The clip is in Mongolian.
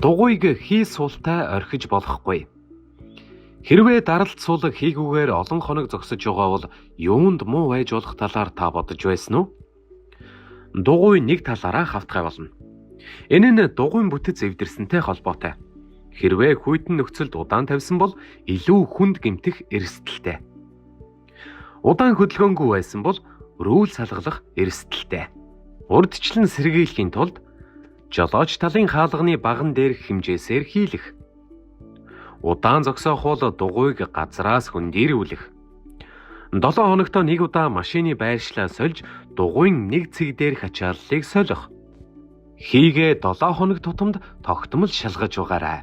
Дугуйг хий суултай орхиж болохгүй. Хэрвээ даралт суулга хийгүйгээр олон хоног зогсож байгаа бол юунд муу байж болох талаар та бодож байсан уу? Дугуй нэг талаараа хавтгай болно. Энэ нь дугуйн бүтэц эвдэрсэнтэй холбоотой. Хэрвээ хүйтэн нөхцөлд удаан тавьсан бол илүү хүнд гэмтэх эрсдэлтэй. Удаан хөдөлгөөнгүй байсан бол рүүл салгалах эрсдэлтэй. Урьдчилан сэргийлэхийн тулд жолооч талын хаалганы баган дээрх хэмжээсээр хийлэх. Удаан зогсоох бол дугуйг газраас хөндийрүүлэх. 7 хоногт нэг удаа машины байршлаа сольж дугуйн нэг цэг дээрх ачааллыг солих. Хийгээ 7 хоног тутамд тогтмол шалгаж угаарай.